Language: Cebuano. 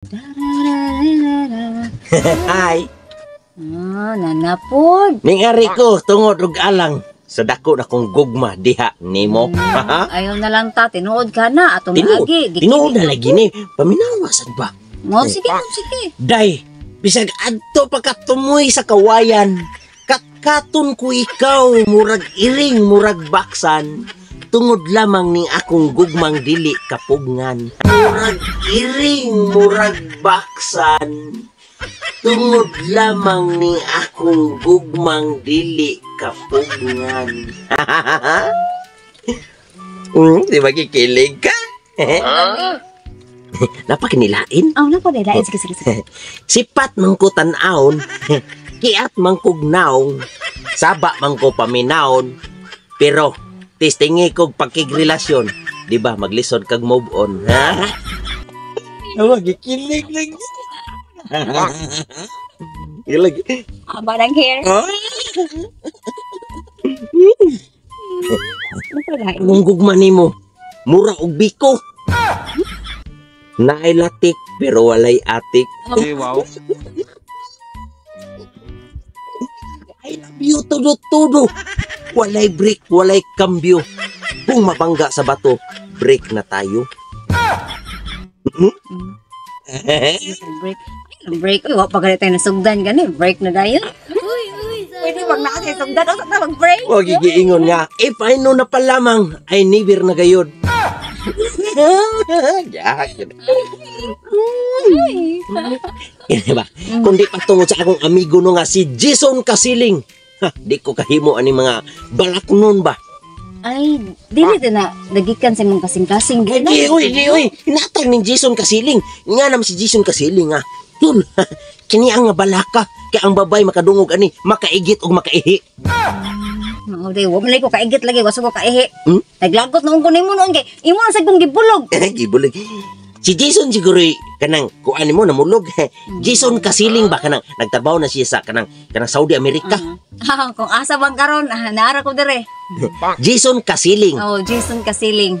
Hi. Ah, nanapod. Ning ari ko tungod og alang sa dako na kong gugma diha nimo. Ayaw na lang ta, tinuod ka na atong Tinuod, agi. tinuod na lagi ni. Paminawa sad ba? Mo sige, sige. Day, bisag adto pa ka tumoy sa kawayan. Katkaton ko ikaw, murag iring, murag baksan. Tungod lamang ning akong gugmang dili kapugngan. Murag iring, murag baksan. Tungod lamang ning akong gugmang dili kapugngan. Di ba kikilig ka? Napakinilain? Aw, napod ay lain. Sige, sige, sige. Sipat man ko tan-awon, kiat man kog naong, saba man ko paminawon, pero testingi kog pagkigrelasyon, di ba maglisod kag move on, ha? Awa, gikilig lang. Kilig. Aba ng hair. Ah! Napod ay. Kung gugma nimo, mura og biko. Naay latik pero walay atik. Eh, wow. I love you todo-todo. Walay break, walay kambyo. Kung mabangga sa bato, break na tayo. Break. Ay, break. Uy, wa pa ganit tayo nasugdan gani. Break na dayon. Uy, uy. Pwede wag na kasi sugdan. Usa ta mag-break. Wag giingon nga, if I know na pa lamang, ay never na gayod. Yak. Uy. Di ba? Kundi patungod sa akong amigo no nga si Jason Kasiling. Ha, di ko kahimo ani mga balak nun ba? Ay, dili din na nagikan sa imong kasing-kasing. Ay, di, uy, di, uy. Hinatag ning Jason Kasiling. Nga naman si Jason Kasiling, ha. Tol, kini ang nga balaka. Kaya ang babay makadungog ani, makaigit og makaihi. Mao day, wa man lagi ko kaigit lagi, wa ko kaihi. Hmm? Naglagot noon ko nimo noon kay imo na sad kong gibulog. Gibulig. Si Jason siguro kanang kuan mo namulog. Jason Kasiling ba kanang nagtrabaho na siya sa kanang kanang Saudi America. Ah, kung asa bang karon, ah, naara ko dire. Jason Kasiling. Oh, Jason Kasiling.